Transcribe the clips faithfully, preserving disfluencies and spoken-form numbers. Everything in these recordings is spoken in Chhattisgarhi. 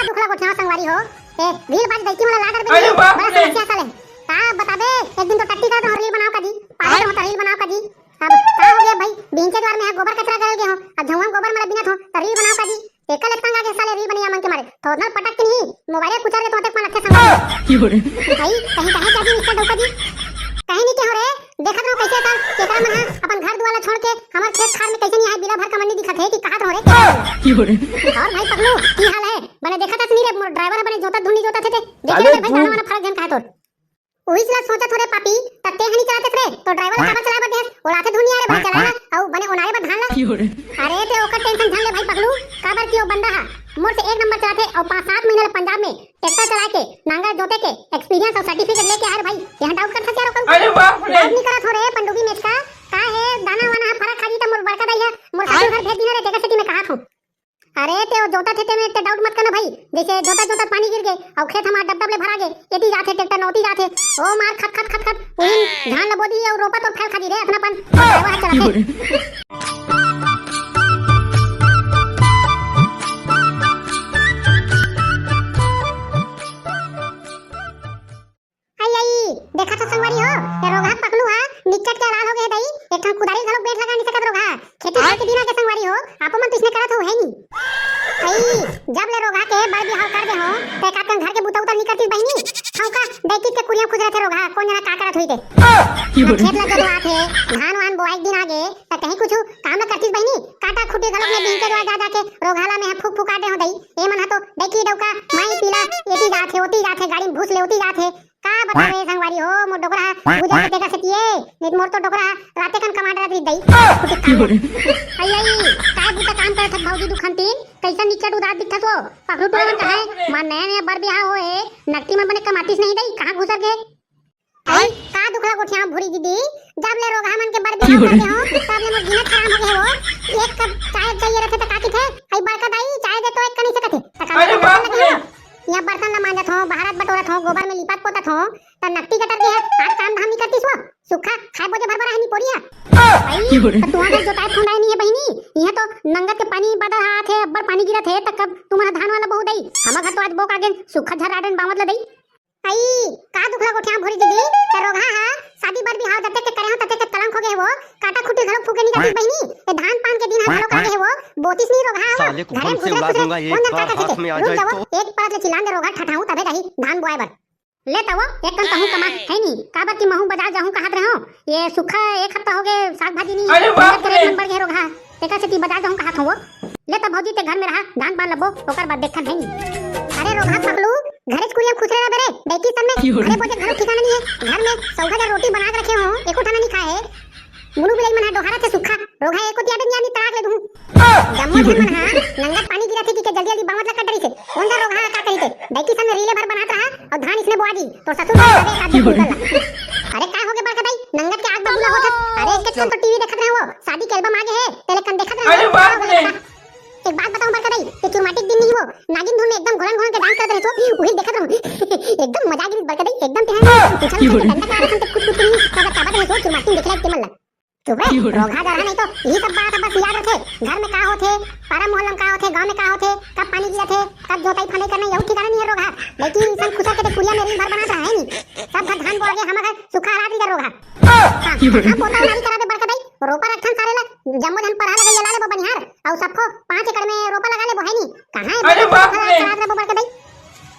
दुखला गोठिया संगवारी हो। ए, रील बाज दइकी मोला ला डरबे अरे नहीं, बाप बड़ा रे। समस्या साले। का बताबे, एक दिन तो टट्टी करत हो रील बनाओ का जी, पागल हो तो रील बनाओ का जी। अब का हो गया भाई, बीन के द्वार में है, गोबर कचरा करल गए हो, अब झउआ में गोबर में बिनत हो, तो रील बनाओ का जी। एकर ले तंग आ गए साले रील बनिया मन के मारे। तो उधर पटक के नहीं, मोबाइल कुचर दे तो तक मन अच्छे संगवारी। भाई, कहीं कहे क्या जी मिस्टर डौका जी? कहीं नहीं के हो रे, देखत रहो कैसे कर, केकरा मन ह अपन घर दुआर ला छोड़ के हमर खेत खार में कैसे नहीं आए, बिला भर कमंडी दिखत है कि कहत हो रे। और भाई पगलू, की हाल है? बने देखत हस नहीं रे, मोर ड्राइवर ह बने जोतत धुन नहीं जोतत हे ते। देखे अबे रे भाई, धुन। गाना वाना फरक झन कहा तोर। उही ला सोचत हो रे पापी, त ते हनी चलाते रे, तो ड्राइवर काबर चलाए बर देहस? ओलाथे धुन नहीं आ रे भाई, चला ना, अउ बने ओनारे बर धान ला। अरे ते ओकर टेंशन झन ले भाई पगलू, काबर कि ओ बंदा हा मोर से एक नंबर चलाथे, अउ पाँच सात महीना ले पंजाब में ट्रैक्टर चला के, नांगर जोते के एक्सपीरियंस और सर्टिफिकेट लेके आए रे भाई। यहाँ डाउट करत हस यार ओकर ऊपर? अरे बाप रे। डाउट नहीं करत हो रे पंडुबी मेचका, का है दाना वाना हा फरक खा जी त मोर बड़का दाई है, मोर ससुर घर भेज दीना रे, तेकर सेती मैं कहा थो। अरे ते वो जोता थे ते में ते डाउट मत करना भाई, जैसे जोता जोता पानी गिर गए और खेत हमार डब डब ले भरा गए, एती जाथे ट्रैक्टर नौती जाथे, ओ मार खत खत खत खत, उहिन धान ल बोदी और रोपा तो फैल खा जी रे, अतना पन ड्राइवर हा चलाथे। आई, आई, देखा तो संगवारी हो, ये रोगहा पकलू हा निचट के लाल हो गए दई, एक ठन कुदारी घलो बेठ लगा नहीं सकत रोगहा। खेती आय? के दिन आके संगवारी हो, आपो मन तो इसने करत हो, है नी? आई, जब ले रोगहा के बर बिहाव कर दे हो, ते का कन घर के बुता उता नहीं करती बहिनी? हम का देखी के कुरिया खुद रहते रोगहा, कौन जना का करत हुई ते? की ना बोले? खेत लग गए आथे, धान वान बोआई के दिन आगे, त कहीं कुछ काम न करतीस बहिनी? काटा खुटी घलो में दिन के द्वार जा जा के रोगहा ला में फूक फूका दे हो दई। ए मन हा तो देखी डौका, माई पीला, एती जाथे, ओती जाथे, गाड़ी में भूस ले ओती जाथे, का बतावे संगवारी हो, मोर डोकरा हा गुजर के तेकर सेती ए, नहीं तो मोर तो डोकरा हा राते कन कमांड रहत रही दई। कुछ काम। आई, आई, काय बुता काम करत हस भौजी दुखन तीन? कैसा निचट उदास दिखत हो? पकड़ू टोला कहे, मार नया नया बर बिहाव होए, नकटी मन बने कमातीस नहीं दई, कहाँ घुसर गए? आई, का दुखला गोठिया भूरी दीदी, जब ले रोगहा मन के बर बिहाव कर दे हो, तब ले मोर जीना हराम हो गए हो। एक कप चाय चाहिए रहते त का किथे? आई बड़का दाई, चाय दे तो एक कनी से कथे। त का अरे बाप रे। यहाँ बर्तन ला मांजत हो, बहारत बटोरत हो, गोबर में लिपत पोतत हो, त नकटी कटर के है, आज काम धाम नहीं करतीस वो, सुखा खाए बोझे भर भर है नी पोरिया। आई, त तुहा घर जोताए फुंदाए नहीं है बहिनी, यहाँ तो नंगत के पानी बादर हाथ है, अब्बर पानी गिरत है, त कब तुम्हारा धान वाला बहु दई, हमार घर तो आज बोक आगे, सुखा झर्राडन बावत ला दई। आई, का दुखला गोठिया भूरी दीदी, त रोगहा हा शादी बर बिहाव जते के करे हो तते के कलंक हो गए वो, काटा खुटी घलो फूके नहीं जाती बहिनी, ए धान पान के दिन हा घलो का गए वो, बोतीस नहीं रोगहा हा, साले को घरे में बम से घुसरे उड़ा घुसरे दूंगा, एक कौन बार जानता था हाथ में आ रुक जाए जाओ, तो। एक परत ले चिल्लान दे रोगहा ठठाऊ तबे रही धान बोआए बर। ले तवो, एक कन कहूँ कमा, है नी? काबर कि महूँ बाजार जाहूँ कहत रहे हो। ये सुखा एक हफ्ता हो गए, साग भाजी नहीं। अरे बाप रे। नंबर के रोगहा, तेकर सेती बाजार जाहूँ कहत हो वो। ले त भौजी ते घर में रहा, धान पान लबो, ओकर बाद देखन है नी। अरे रोगहा पकलू, घरे कुरिया खुसरे रह बेरे, डैकी सन में। अरे बोझे घरो ठिकाना नहीं है, घर में सौगा जा रोटी बना के रखे हो, एको ठाना नहीं खाए। मुनु बिलाई मन हा डोहारा थे सुखा, रोगहा एको तिया नहीं तड़ाक ले दूँ। जम्मो झन मन हा नंगत पानी गिरत हे कि के जल्दी जल्दी बावत ला कट डरिस हे। कौन सा रोगहा का कहिथे? डैकी सन में रीले भर बनात रहा और धान इसने बोआ दी। तो ससुर का अबे का की बोले? अरे का होगे बड़का दाई? नंगत के आग बबूला होत हस। अरे एक तो टीवी देखत रहे वो, शादी के एल्बम आगे हे, तेले कन देखत रहे अरे वो। बाप रे। एक बात बताऊं बड़का दाई, ये चुरमाटी के दिन नहीं वो, नागिन धुन में एकदम घुरन घुरन के डांस करत रहे तो, वही देखत रहूं। एकदम मजा आ गई बड़का दाई, एकदम ते हैं। उछल की उछल बोले? के डंडा का रखन ते कुछ कुछ नहीं, सब ताबत रहे तो चुरमाटी देख ले के मन ला। चुप रे, की हो रहा? रोगहा जरा नहीं तो यही सब बात बस याद रखे। घर में का होथे, पारा मोहल्ला में का होथे, गांव में का होथे, कब पानी गिरत हे, कब जोताई फंदाई करना, यहू ठिकाना नहीं है रोगहा। लेकिन इंसान खुसर के ते कुरिया में रील भर बनात रहा है नी। सब घर धान बोआ गए, हमर घर सुखा हालात इधर रोगहा। हाँ, की हो रहा? कहाँ पोता उनारी करा दे बड़का दाई, रोपा रखथन सारे ला, जम्मो झन परहा लगे ये ला लेबो बनिहार, और सबको पाँच एकड़ में रोपा लगा लेबो है नी। कहाँ है अरे बाप रे। करा दे बड़का दाई।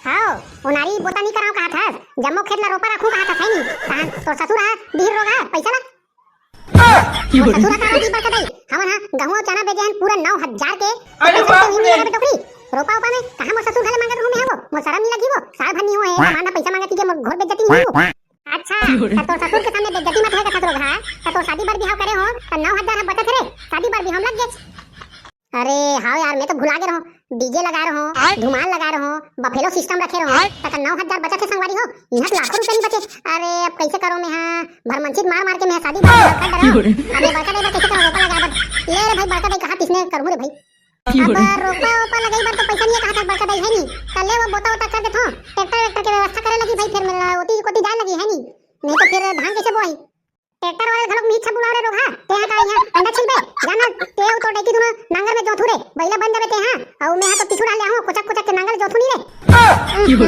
हाँ, उनारी बोता नहीं कराओ कहा था, जम्मो खेत ला रोपा रखूं कहा था, है नी। कहाँ तोर ससुर हा, बिहिर रोगहा, पैसा ला। की बोले? ससुरा का दी बड़का दाई, हमन हा गहूं अउ चना बेचे हन पूरा नौ हजार के। अरे बाप रे। टोकरी, रोपा ओपा में कहाँ मोर ससुर घले मांगत रहूं मैं वो? मोर शरम नहीं लगी वो? साल भर नहीं हुए, हाँ। हमारा पैसा मांगत के मोर घोर बेइज्जती नहीं हो। अच्छा, अच्छा। त तोर ससुर के सामने बेइज्जती मत होए कथस रोगहा, त तोर शादी बर बिहाव करे हो, त नौ हजार हा बचत रे, शादी बर बिहाव लग गे। अरे हाँ यार, मैं तो भुला गे रहूं। डीजे लगा रहो, आय? धुमाल लगा रहो, बफेलो सिस्टम रखे रहो, आय? तक नौ हजार बचत हे संगवारी हो, इहाँ तो लाखों रुपया नहीं बचे। अरे अब कैसे करो मैं, हाँ भरमंचित मार मार के मैं शादी बार कर डरा। अरे बड़का दाई कैसे करो रोपा लगा बर? ले रे भाई बड़का दाई कहा किसने करूँ रे भाई। अब रोपा ओपा लगाई बर तो पैसा नहीं कहा था बड़का दाई है नहीं, कल ले वो बोता वोता कर देथो, ट्रैक्टर वैक्टर के व्यवस्था करे लगी भाई, फिर मेरा ओती कोती जाए लगी है नहीं, नहीं तो फिर धान कैसे बोआई? ट्रैक्टर वाले घलोक मिहिच बुलाव रे रोगहा, तेहा का इहाँ अंडा छिलबे? जाना, ते अउ तोर डैकी दुनो नांगर में जोथू रे, बइला बन जाबे तेहा, अउ मेहा तो पीछू डाल ले आहूँ, कोचक कोचक के नांगर जोथू नी रे। हम्म,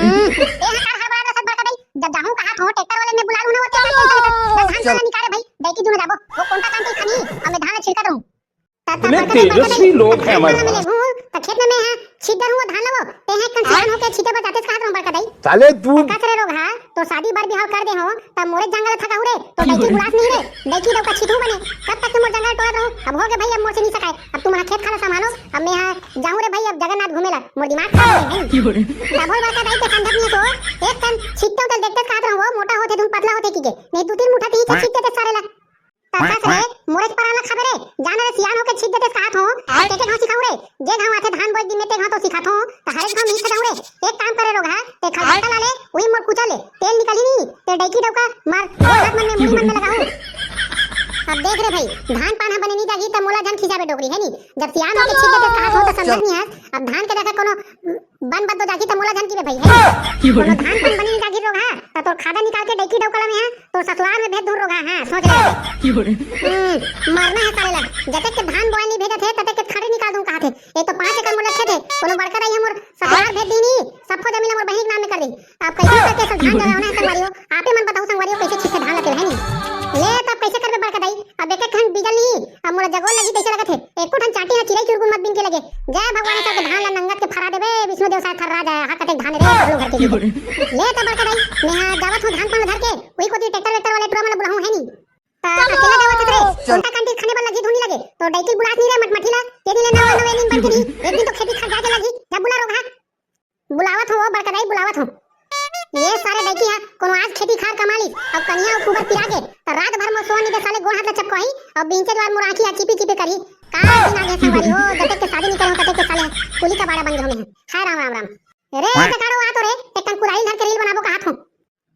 तेहा का हड़बड़ा रथस बड़का दाई, जब जाहूँ कहाथों ट्रैक्टर वाले में बुला लूँ ना, वो तेहा का टेंशन लेथस, जब धान पान निकाले भाई, डैकी दुनो जाबो, वो कोंटा कांटी खानी, अब मैं धान ल छिलकत रहूँ। इतने तेजस्वी लोग हैं हमारे पास। त खेत में मैं हा छीट डरहूँ धान लवो, तेहा कन सियान होके छीटे बर जातेस कहत रहूँ बड़का दाई। साले तू। कस रे रोगहा, तो शादी बर बिहाव कर दे हो, त मोरे जंगल थकाऊ रे, तो डैकी बुलास नहीं रे, डैकी डौका छीटू बने, कब तक के मोर जंगल टोरत रहू, अब हो गे भाई, अब मोर से नहीं सकाय, अब तुम खेत खाला संभालो, अब मैं हा जाहूँ रे भाई, अब जगन्नाथ घूमे ला, मोर दिमाग खराब है। तभो बड़का दाई के संगत नहीं सो, एक कन छीटते उतल देखते कहत रहूँ, मोटा होते धुन पतला होते की के, नहीं दू तीन मुठा ती छीट देते सारे ला। तथा से मोरेच परान ला खाबे रे, जान रे सियान होके छीट देतेस कहत हों, के के घाव सिखाऊं रे, जे घाव आथे धान बोए दिन में ते घाव तो सिखाथों, त हरेक घाव मिहिच जाऊं रे। एक काम करे रोगहा, ते खलबट्टा ला ले, उही मोर कुचा ले, तेल निकलही नी, ते डैकी डौका मार, हाथ मन में मुड़ी मन में लगाऊ। अब देख रे भाई, धान पान ह बने नी जाही त मोला झन खिसाबे डोकरी है नी, जब सियान होके छीट देतेस कहत हों त समझत नी हस, अब धान के जगह कोनो बन बदो जागी त मोला झन किबे भाई, है? कोनो धान पन बनी जागी रोगहा, त तोर खादा निकाल के डैकी डौका ला में हा, तोर ससुराल में भेज दूं रोगहा, हाँ, सोच ले। हम्म, मरना है साले ला। जतेक के धान बोए नी भेजत हे, ततेक के खंडरी निकाल दूं कहाथे। एक तो पाँच एकड़ मोला खेत हे, कोनो बड़का दाई ह मोर ससुराल भेज दी नी, सब फो जमीन ला मोर बहिनी के नाम में कर दी। अब कैसे करके सब धान जगावना है संगवारी हो, आपे मन बताओ संगवारी हो, कैसे छिटथे धान ला तेल, है नी? ले तब कैसे करबे बड़का दाई, अब एक एक ठन बीजा ली, अब मोला जगोल लगी तइसे लगत हे। एको ठन चांटी ह चिरई चुरगुन मत बिन के लगे। जय भगवान, सबके धान ला नंगत के फरा देबे, विष्णु देव साय थर्रा जाय, हा कतेक धान रे, घलो घर के की बोले। ले त बड़का दाई, मैं हा जावत हूँ धान पान धर के, उही कोती ट्रैक्टर वैक्टर वाले टुरा मन ला बुलाहूँ, है नी? त अकेला जावत हस रे, कोंटा कांटी खने बर लगी धुनी लगे, तो डैकी बुलास नी रे मटमठी ला, तेरी ले नवा नवे नीम बन के नी, एक दिन तो खेती खार जाके लगी, जा बुला रोगहा। बुलावत हूँ, ओ बड़का दाई, बुलावत हूँ। ये सारे डैकी हा, कोनो आज खेती खार कमा ली, अब कनिया अउ कुबर पिरा गे, त रात भर मोर सोन निदे साले गोड़ हाथ ला चपकोही, अउ बीचे द्वार मोर आँखी हा चिपी चिपी करी। का दिन आ गे संगवारी हो, जतेक के शादी नी करे हो, ततेक के साले कुली का बाड़ा बन गे हो में। हाय राम, राम, राम। रे, ए ककाड़ो आ तो रे, एक कन कुदारी धर के रील बनाबो कहात हूँ।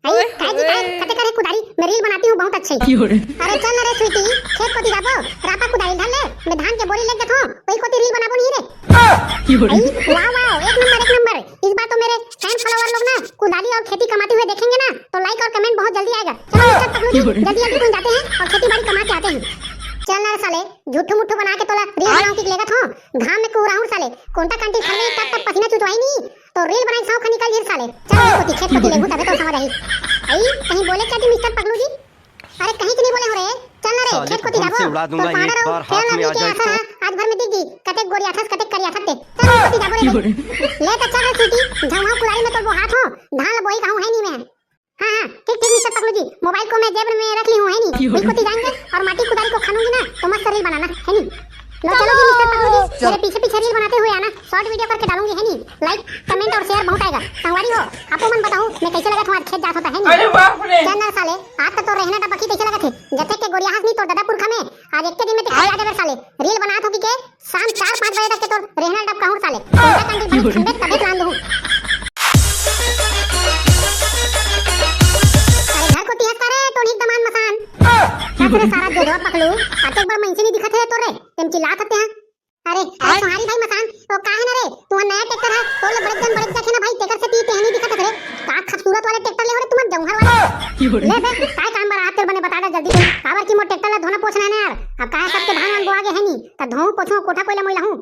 आई, ओए काय जी, काय? होए। कते करे कुदारी, मैं रील बनाती हूँ बहुत अच्छे। अरे चल ना रे स्वीटी, खेत कोती जाबो, रापा कुदारी धर ले, मैं धान के बोरी लेग देथों, वही कोती रील बनाबो नहीं रे। आई, वाह, वाह, एक नंबर, एक नंबर। इस बार तो मेरे फैन फॉलोअर लोग ना कुदारी और खेती कमाते हुए देखेंगे ना, तो लाइक और कमेंट बहुत जल्दी आएगा। चलो मिस्टर पगलू जी, जल्दी जल्दी कहीं जाते हैं और खेती बाड़ी कमा के आते हैं। चल ना रे साले, झूठू मुठू बना के तोला रील बनाऊं की लेगत हो, घाम में कुहराहूं साले, कोंटा कांटी खा ले, तब तक पसीना चुचवाई नहीं, तो रील बनाई सौंफ निकल गिर साले। चल रे कोती, खेत कोती लेगू तबे तो समझ आई। आई, कहीं बोले क्या जी मिस्टर पगलू जी? अरे कहीं की नहीं बोले हो रे, चल ना रे, खेत कोती जाबो। तो पाउडर और फेयर लवली के असर है, आज भर में दिख गई, कतेक गोरियाथस, कतेक करियाथस ते। चल रे कोती जाबो रे। ले तो चल रे स्वीटी, झंगवा कुदारी में तो वो हाथ हो, धान ल बोही कहूं है नहीं मैं। हाँ, हाँ, ठीक, ठीक, मिस्टर पगलू जी, मोबाइल को मैं जेब में रख ली हूँ, है नी? बिल्कुल जाएंगे और माटी कुदारी को खानूंगी ना, तो मस्त रील बनाना, है नी? लो, चलो जी, मिस्टर पगलू जी, मेरे पीछे पीछे रील बनाते हुए आना, शॉर्ट वीडियो करके डालूंगी, है नी? लाइक, कमेंट और शेयर बहुत आएगा। संगवारी हो, आपको मन बताऊँ, मैं कैसे लगा तुम्हारे खेत जात होता है नी? अरे बाप रे! चल ना साले, आज तो तोर रहना डबकी कैसे लगा थे? जते के गोरिया हंस नी तोर दादा पुरखा में, आज एक के दिन में ते आ जाबे साले, रील बनात हो कि के, शाम चार पाँच बजे तक के तोर रेहना डबकाहूं साले। कोंटा कांटी बनी खंबे तबे लान दूं। अरे घर कोती हस का रे, टोनिक दमान मसान। कस रे सारा जोधवा पकलू, अतेक बड़ मइनसे नहीं दिखत हे तोर रे, तेम चिल्लात हते हैं। अरे, अरे सोहारी भाई मसान, ओ का हे ना रे, तुहर नया ट्रैक्टर है, तोर ले बड़े जन बड़े जाथे ना भाई, तेकर से ती तेहनी दिखत हस रे। का खूबसूरत वाले ट्रैक्टर ले हो रे, तुम्हर जौहर वाले। ले बे, काय काम बर आत तेर बने बता दे जल्दी तू। काबर की मोर ट्रैक्टर ला धोना पोछना है ना यार। अब काहे सबके धान वान बोआ गे है नी, त धोऊ पोछू कोठा कोइला मोइलाहूं।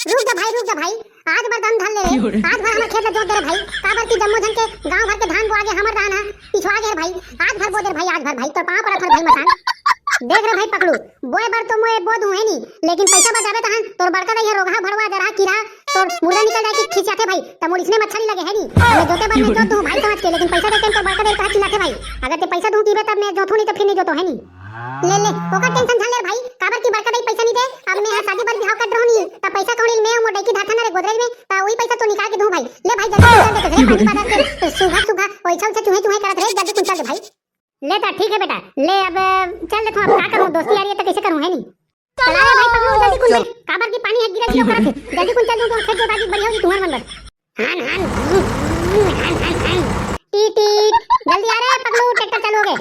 रुक जा भाई, रुक जा भाई, आज बर दम धर ले रे। आज भर हमर खेत ला जोत दे रे भाई, काबर की जम्मो झन के गांव भर के धान बोआ गे, हमर धान ह पिछवा गे रे भाई। आज भर बो दे रे भाई, आज भर भाई, तोर पांव परत हर भाई मसान। देख रे भाई पकलू, बोए बर तो मोए बो दूं है नी, लेकिन पैसा बर जाबे तहन तोर बड़का दाई ह रोगहा भड़वा जरहा कीरा तोर मुर्दा निकल जाए के खिसियाथे भाई, त मोर इसने मच्छरी लगे है नी। मैं जोते बर मैं जोत दूं भाई समझ के, लेकिन पैसा देके तोर बड़का दाई कहा चिल्लाथे भाई। अगर ते पैसा दूं कीबे तब मैं जोतू नहीं तो फिर नहीं जोतो है नी। ले ले, ओकर टेंशन झन ले रे भाई, काबर की बड़का दाई पैसा नहीं दे, अब मैं ह शादी बर बिहाव कर रहूं नी, त पैसा कौड़ी मैं मोर डैकी धाथा ना रे गोदरेज में, त वही पैसा तो निकाल के दूं भाई। ले भाई जल्दी निकाल दे रे, पानी बाजार के सुघा सुघा ओइछा उछा चूहे चूहे करत रे, जल्दी कुंचल दे भाई। ले त ठीक है बेटा, ले अब चल देथों, अब का करूं, दोस्ती यारी है त कैसे करूं, है नी? चला रे भाई पगलू, जल्दी कुंचल, काबर की पानी है गिरा गिरा करत है, जल्दी कुंचल दूं तो खेत जोता जी बढ़िया होगी तुहर मन बर। हान हान, हान हान हान। टीट टीट, जल्दी आ रे पगलू, ट्रैक्टर चालू हो गे।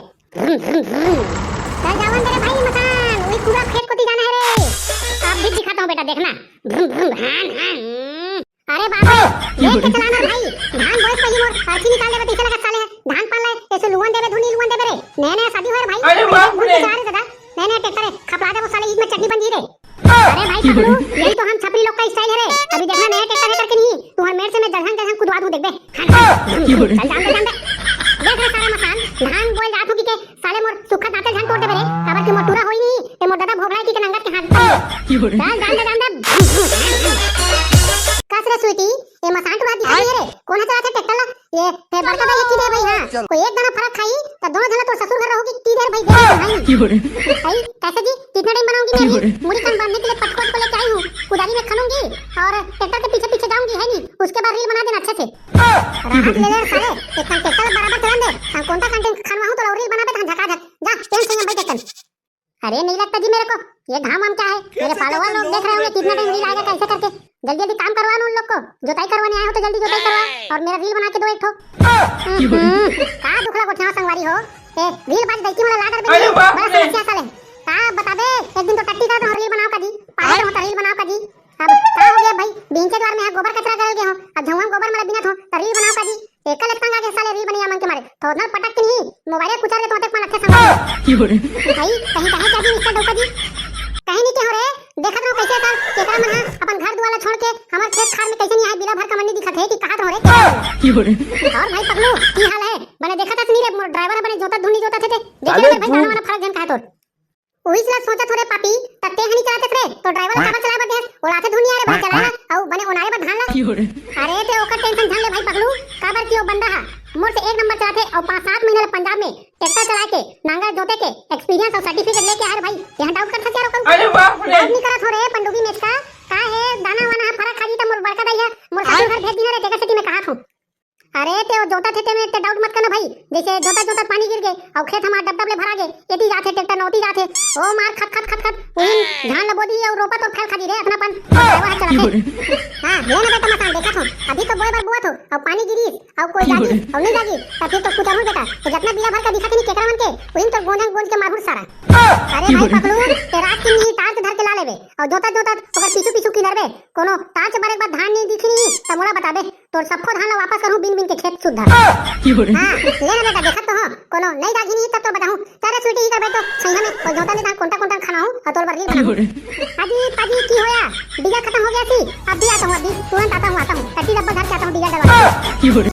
चल जावन दे रे भाई मसान, वही पूरा खेत कोती जाना है रे। आप भी दिखाता हूँ बेटा, देखना। हान हान। अरे बाप रे, देख के चलाना रे भाई। धान बोए पहली मोर अर्थी निकाल देबे, तइसे लगत साले ह। धान पान ले, ऐसे लुअन देबे, धुनी लुअन देबे रे। नया नया शादी होए रे भाई। अरे बाप रे। तू देखबे। हाँ, हाँ, चल, जान दे, जान दे। देख रे सारा मसान, धान बोल जात हो कि के साले मोर सुखा दांते झन तोड़ देबे रे, काबर कि मोर टूरा होई नहीं, ते मोर दादा भोगला की के नंगत के हाथ। चल, जान दे, जान दे। कस रे स्वीटी, ये मसान टूरा दिखा नहीं है रे, कौन है चलाथे ट्रैक्टर ला? ये हे बड़का दाई की दे भाई, हाँ। कोई एक दाना फरक खाई, त दोनों झन तोर ससुर घर रहोगी, की दे भाई, दे भाई। भाई, कैसे जी? कितने टाइम बनाऊंगी मैं reel? मुड़ी कान बांधने के लिए पटकोट को लेके आई हूँ, कुदारी में खनूंगी और ट्रैक्टर के पीछे पीछे जाऊंगी, है नहीं? उसके बाद reel बना देना अच्छे से। राहत ले ले साले, एक ठन ट्रैक्टर बराबर चलन दे। हम कौन सा कंटेंट खनवा हूँ तो reel बनाबे तहन झकाझक। जा, टेंशन में बैठ टेंशन। अरे नहीं लगता जी मेरे को, ये घाम वाम क्या है? मेरे फॉलोअर लोग देख रहे होंगे कितना टाइम reel आएगा कैसे करके। जल्दी जल्दी काम करवा लो उन लोग को, जोताई करवाने आए हो तो जल्दी जोताई करवा और मेरा reel बना के दो एक ठो। हम्म, का दुखला गोठियावा संगवारी हो? ए, reel बाज दैकी मोला लाडर बे, अरे बाप रे। बड़ा समस्या साले। का बताबे, एक दिन तो टट्टी कर दो reel बनाओ का जी, पागल हो तो reel बनाओ का जी। अब का हो गया भाई, बीन के द्वार में यहाँ गोबर कचरा करल गए हो, अब झुआ गोबर में बिनत हो, तो reel बनाओ का जी। एकल एक तंग आगे साले reel बनिया मन के मारे। थोड़ना पटक के नहीं, मोबाइल कुचर दे तो तक मन अच्छे संग। भाई, कहीं कहे क्या जी मिस्टर डौका जी? कहीं नहीं के हो रे, देखत रहो कैसे साल केकरा मन हा अपन घर दुआला छोड़ के हमार खेत खार में कैसे नहीं आए, बिला भर का मन नहीं दिखत है कि कहात हो रे। और भाई पगलू, की हाल है? बने देखत हस नहीं रे, मोर ड्राइवर बने जोता धुनी जोता थे, थे। देखे अरे रे भाई, तू गाना वाना फरक जन कहा तोर। उही ला सोचत हो रे पापी, त ते हनी चलाते रे, तो ड्राइवर काबर चलाए बर देस? ओलाथे धुनिया रे भाई चलाए ला, अउ बने ओनारे बर धान ला। अरे ते ओकर टेंशन झन ले भाई पगलू, काबर कि ओ बंदा हा मोर से एक नंबर चलाथे, अउ पाँच सात महीना ले पंजाब में ट्रैक्टर चला के नांगर जोते के एक्सपीरियंस अउ सर्टिफिकेट लेके आए रे भाई। यहाँ डाउट कर सकते यार ओकर। अरे बाप रे। डाउट नहीं करत हो रे पंडुबी मेचका, का हे दाना वाना हा फरक खा जी त मोर बड़का दाई हा मोर ससुर घर भेज दीना रे, तेकर सेती मैं कहा थों। अरे ते ओ जोता थे ते में ते डाउट मत करना भाई, जैसे जोता जोता पानी गिर गए अउ खेत हमार डबडब ले भरा गए, एती जाथे ट्रैक्टर न ओती जाथे, ओ मार खत खत खत खत, उहिन धान ल बोदी अउ रोपा तो फैल खा दी रे, अतना पन ड्राइवर हा चलाथे। हाँ, ले ना बेटा मसान देखत हो, अभी तो बोए बर बोअत हो, अउ पानी गिरी अउ कोई जागी अउ नहीं जागी, त फिर तो कुछ अमूल बेटा, तो जितना बिया भर का दिखा नहीं केकरा मन के, उहिन तो गोंजन गोंज के मारहूँ सारा। अरे भाई पकलू, ते रात के नहीं टार्च धर के ला लेबे अउ जोता जोता ओकर पीछू पीछू किनरबे, कोनो टार्च बरे के बाद धान नहीं दिखी नहीं, त मोला बताबे। तोर सबको धान ला वापस करहूँ बिन बिन के खेत सुद्धा। हाँ, ले ना बेटा, देखत तो हो, कोनो नई दागी नहीं तब तो बताहूँ। चल रे स्वीटी, इधर बैठ तो, सही में, कोई जोता नहीं धान, कोंटा कोंटा खाना हूँ, और तोर बर reel बनाहूँ। अजी, पाजी, की होया? डीजल खत्म हो गया सी? अब भी आता हूँ, अभी तुरंत आता हूँ, आता हूँ। टट्टी डब्बा धर के आता हूँ, डीजल डलवा।